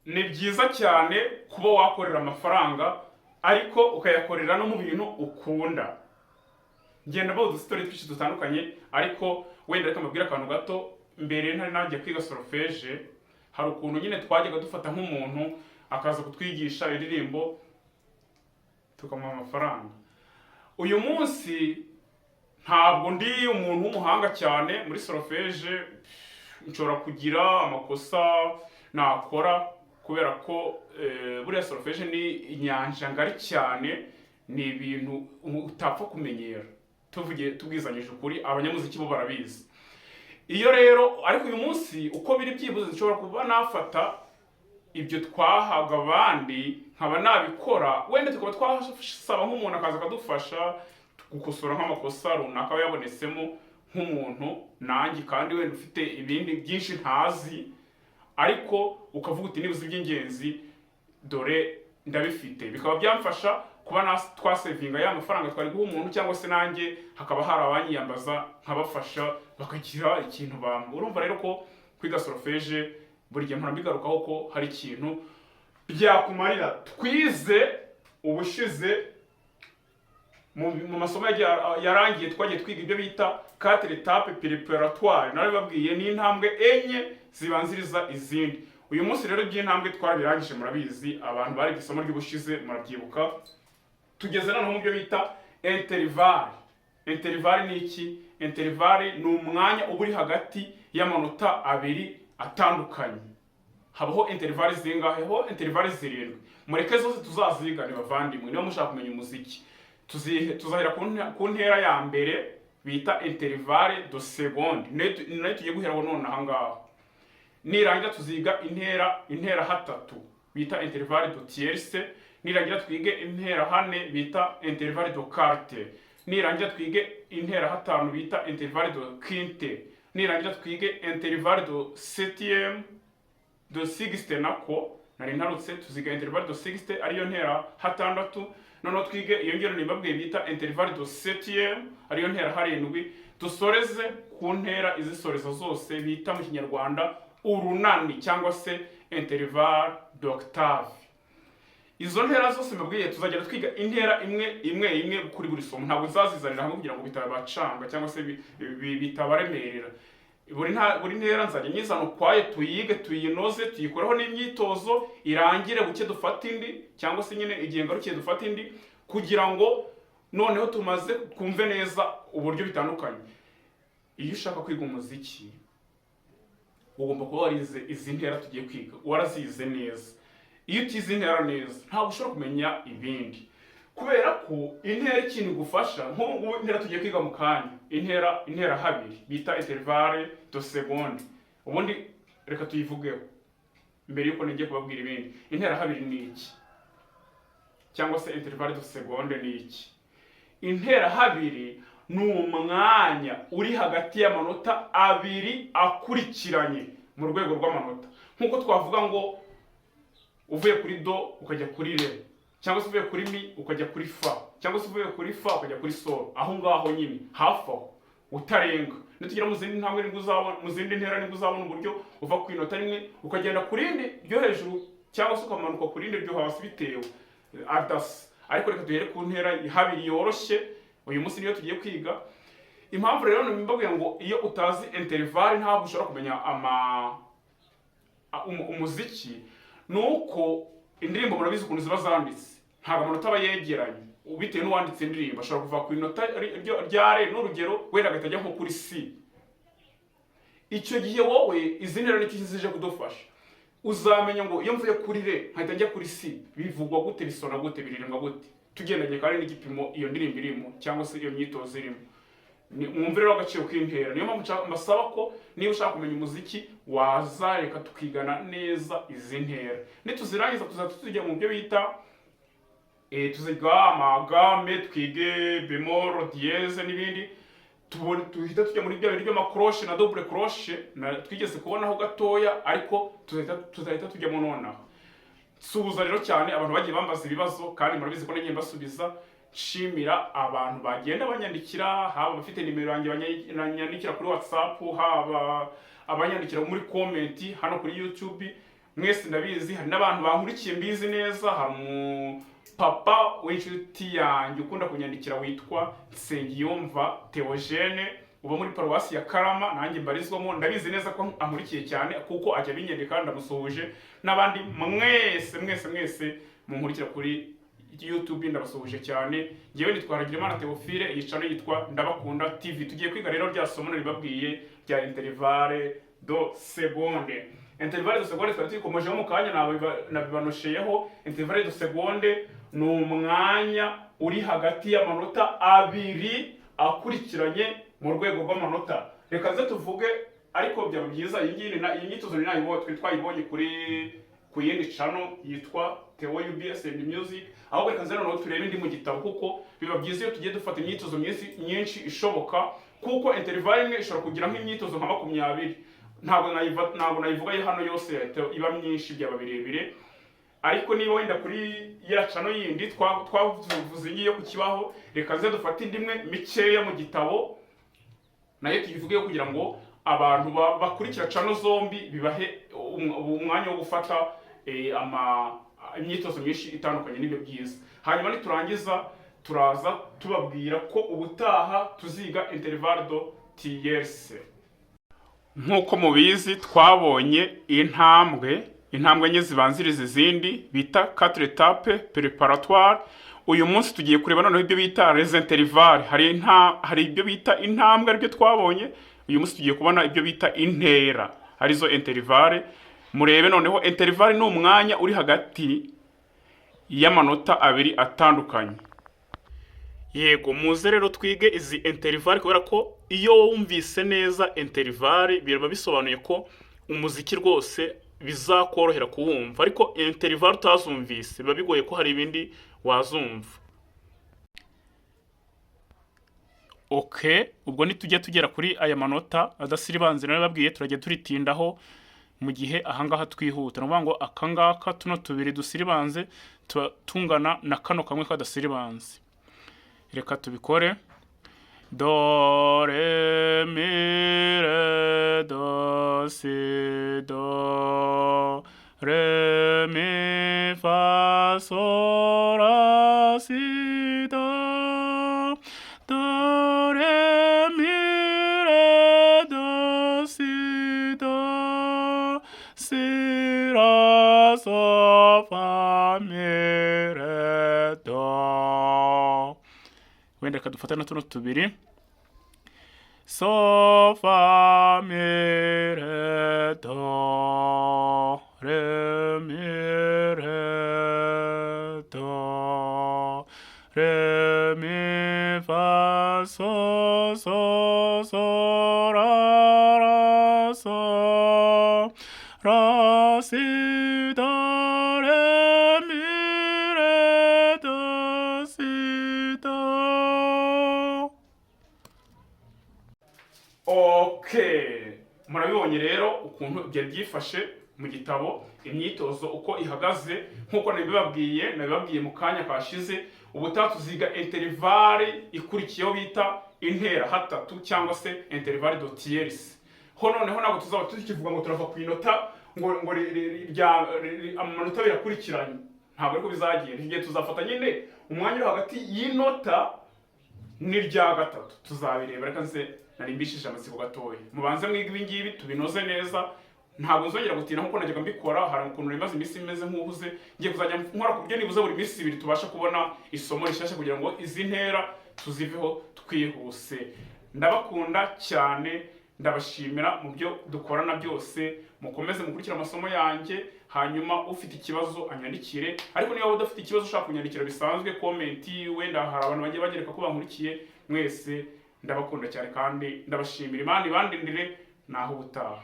Ni byiza cyane kuba wakorera amafaranga, ariko ukayakorera no mu bintu ukunda. Ngenda mbaha udustory twinshi dutandukanye, ariko wenda reka mbabwire akantu gato. Mbere ntari najya kwiga solfège, hari ukuntu nyine twajyaga dufata nk'umuntu akaza kutwigisha indirimbo, tukamuha amafaranga. Uyu munsi ntabwo ndi umuntu w'umuhanga cyane muri solfège, nshobora kugira amakosa nakora, kubera ko buriya solfège ni inyanja ngari cyane, ni ibintu utapfa kumenyera. Tuvuge tubwizanyije ukuri, abanyamuziki bo barabizi. Iyo rero, ariko uyu munsi uko biri, byibuze nshobora kuba nafata ibyo twahaga abandi nkaba nabikora, wenda tukaba twasaba nk'umuntu akaza akadufasha gukosora nk'amakosa runaka aba yabonetsemo, nk'umuntu nanjye kandi wenda ufite ibindi byinshi ntazi, ariko ukavuga uti: "Nibuze iby'ingenzi dore ndabifite," bikaba byamfasha kuba twasavinga ya mafaranga twari guha umuntu, cyangwa se nanjye hakaba hari abanyiyambaza nkabafasha, bakagira ikintu bampa. Urumva rero ko kwiga solfège, buri gihe mpora mbigarukaho, ko hari ikintu byakumarira. Twize ubushize mu masomo yarangiye, twagiye twiga ibyo bita quatre étapes préparatoires. Narabibabwiye, ni intambwe enye zibanziriza izindi. Uyu munsi rero iby'intambwe twarabirangije, murabizi, abantu bari isomo ry'ubushize murabyibuka. Tugeze noneho mu byo bita intervalle. Intervalle ni iki? Intervalle ni umwanya uba uri hagati y'amanota abiri atandukanye. Habaho intervalle zingahe? Habaho intervalle zirindwi. Mureke zose tuzazigane, bavandimwe, niba mushaka kumenya umuziki. Tuzahera ku ntera ya mbere bita intervalle de seconde, nayo tugiye guheraho none aha ngaha. Nirangira tuziga intera hatatu bita intervalle de tierce. Nirangira twige intera hane bita intervalle de quarte. Nirangira twige intera hatanu bita intervalle de quinte. Nirangira twige intervalle de septième, de sixte nako nari ntarutse. Tuziga intervalle de sixte, ariyo ntera hatandatu. Noneho twige iyo ngero nibabwiye bita intervalle de septième, ariyo ntera harindwi. Dusoreze ku ntera izisoreza zose bita mu Kinyarwanda urunani, cyangwa se intervalle d'octave. Izo ntera zose mbabwiye, tuzagenda twiga intera imwe imwe imwe kuri buri somo. Ntabwo nzazizanira hamwe kugira ngo bitabacanga cyangwa se bitabaremerera. Buri ntera nzajya nyizana ukwayo, tuyige, tuyinoze, tuyikoreho n'imyitozo, irangire, buke dufate indi, cyangwa se nyine igihe ngarukiye dufate indi, kugira ngo noneho tumaze twumve neza uburyo bitandukanye. Iyo ushaka kwiga umuziki, ugomba kuba warize izi ntera tugiye kwiga, warazize neza. Iyo utize intera neza, ntabwo ushobora kumenya ibindi, kubera ko intera ikintu igufasha, nk'ubu ngubu intera tugiye kwiga mu kanya, intera habiri bita intervalle de seconde. Ubundi reka tuyivugeho mbere yuko ngiye kubabwira ibindi. Intera habiri ni iki, cyangwa se intervalle de seconde ni iki? Intera habiri ni umwanya uri hagati y'amanota abiri akurikiranye mu rwego rw'amanota, nk'uko twavuga ngo uvuye kuri do ukajya kuri re, cyangwa se uvuye kuri mi ukajya kuri fa, cyangwa se uvuye kuri fa ukajya kuri sol, aho ngaho nyine hafi aho utarenga. Nitugera mu zindi ntambwe nibwo uzabona, mu zindi ntera nibwo uzabona uburyo uva ku inota rimwe ukagenda ku rindi ryo hejuru, cyangwa se ukamanuka ku rindi ryo hasi, bitewe adasa. Ariko reka duhere ku ntera habiri yoroshye, uyu munsi niyo tugiye kwiga. Impamvu rero mbabwiye ngo iyo utazi intervalle ntabwo ushobora kumenya umuziki, ni uko indirimbo murabizi ukuntu ziba zanditse, ntabwo amanota aba yegeranye. Bitewe n'uwanditse indirimbo, ashobora kuva ku inota rya re, n'urugero, wenda agahita ajya nko kuri si. Icyo gihe wowe izi ntera nicyo zije kudufasha. Uzamenya ngo iyo mvuye kuri re nkahita njya kuri si, bivugwa gute, bisona gute, biririmbwa gute, tugendanye kandi n'igipimo iyo ndirimbo irimo cyangwa se iyo myitozo irimo. Mwumve rero agaciro k'intera. Niyo mpamvu mbasaba ko niba ushaka kumenya umuziki, waza reka tukigana neza izi ntera. Nituzirangiza tuzahita tujya mu byo bita tuziga amagamme, twige bémol, dièse n'ibindi. Tuhita tujya muri bya bintu by'amacroches na double crochet na twigeze kubonaho gatoya, ariko tuzahita tujyamo nonaha. Suhuza rero cyane abantu bagiye bambaza ibibazo, kandi murabizi ko nagiye mbasubiza. Nshimira abantu bagenda banyandikira, haba abafite nimero yanjye banyandikira kuri WhatsApp, haba abanyandikira muri comment hano kuri YouTube. Mwese ndabizi, hari n'abantu bankurikiye mbizi neza. Hari umupapa w'inshuti yanjye ukunda kunyandikira witwa Nsengiyumva Theogene, uba muri paruwasi ya Karama nanjye mbarizwamo. Ndabizi neza ko ankurikiye cyane kuko ajya abinyandika, ndamusuhuje. N'abandi mwese mwese mwese munkurikira kuri YouTube, ndabasuhuje cyane. Ngewe nitwa Harerimana Theophile, iyi channel yitwa Ndabakunda TV. Tugiye kwiga rero rya somo naribabwiye rya intervalle de seconde. Intervalle de seconde twari tuyikomojeho mu kanya, nabibanosheyeho. Intervalle de seconde ni umwanya uri hagati y'amanota abiri akurikiranye mu rwego rw'amanota. Reka nze tuvuge, ariko byaba byiza iyi ngiyi iyi myitozo ni nayibonye, twari twayibonye ku yindi channel yitwa Theo UBS and Music. Ahubwo reka nze noneho turebe indi mu gitabo, kuko biba byiza iyo tugiye dufata imyitozo myinshi myinshi ishoboka, kuko intervalle imwe ishobora kugira nk'imyitozo nka 20. Ntabwo nayivuga hano yose, yahita iba myinshi, byaba birebire. Ariko niba wenda kuri ya channel yindi twavuze ngiyo ku kibaho, reka nze dufate indi imwe mikeya mu gitabo nayo tuyivugeho, kugira ngo abantu bakurikira channel zombi bibahe umwanya wo gufata imyitozo myinshi itandukanye, n'ibyo byiza. Hanyuma niturangiza turaza tubabwira ko ubutaha tuziga intervalle de tierce. Nk'uko mubizi, twabonye intambwe enye zibanziriza izindi bita quatre étapes préparatoires. Uyu munsi tugiye kureba noneho ibyo bita les intervalles. Hari ibyo bita intambwe, aribyo twabonye. Uyu munsi tugiye kubona ibyo bita intera, arizo intervalle. Murebe noneho, intervalle ni umwanya uri hagati y'amanota abiri atandukanye. Yego, muze rero twige izi intervalle, kubera ko iyo wumvise neza intervalle biba bisobanuye ko umuziki rwose bizakorohera kuwumva. Ariko intervalle utazumvise, biba bigoye ko hari ibindi wazumva. Okay, ubwo nitujya tugera kuri aya manota adasiribanze narababwiye, turajya turitindaho mu gihe ahangaha twihuta. Ni ukuvuga ngo akangaka, tuno tubiri dusiribanze tuba tungana na kano kamwe kadasiribanze. Reka tubikore: do, ré, mi, ré, do, si, do, ré, mi, fa, sol, la, si, do, do, ré, mi, ré, do, si, do, si, la, sol, fa, mi, ré, do. Wenda reka dufate na tuno tubiri: so, fa, mi, ré, do, ré, mi, ré, do, ré, mi, fa, so, so, so, la, la, so, la, si, do, ré, mi, ré, do, si, do. Okay, murabibonye rero ukuntu byari byifashe mu gitabo, imyitozo uko ihagaze. Nk'uko nabibabwiye mu kanya kashize, ubutaha tuziga intervalle ikurikiyeho bita intera hatatu cyangwa se intervalle de tierce. Ho noneho ntabwo tuzaba tukivuga ngo turava ku inota ngo amanota abiri akurikiranye, ntabwo ariko bizagenda. Igihe tuzafata nyine umwanya uri hagati y'inota n'irya gatatu, tuzabireba. Reka nze narimbishije amatsiko gatoya, mubanze mwige ibi ngibi tubinoze neza. Ntabwo nzongera gutinda nkuko najyaga mbikora. Hari ukuntu rimaze iminsi imeze nk'uhuze, ngiye kuzajya nkora ku buryo nibuze buri minsi 2 tubasha kubona isomo rishyashya, kugira ngo izi ntera tuziveho twihuse. Ndabakunda cyane, ndabashimira mu byo dukorana byose. Mukomeze mukurikire amasomo yanjye, hanyuma ufite ikibazo anyandikire. Ariko niba udafite ikibazo, ushaka kunyandikira bisanzwe comment, wenda hari abantu bagiye bagereka ko bankurikiye. Mwese ndabakunda cyane kandi ndabashimira. Imana ibandindire, naho ubutaha.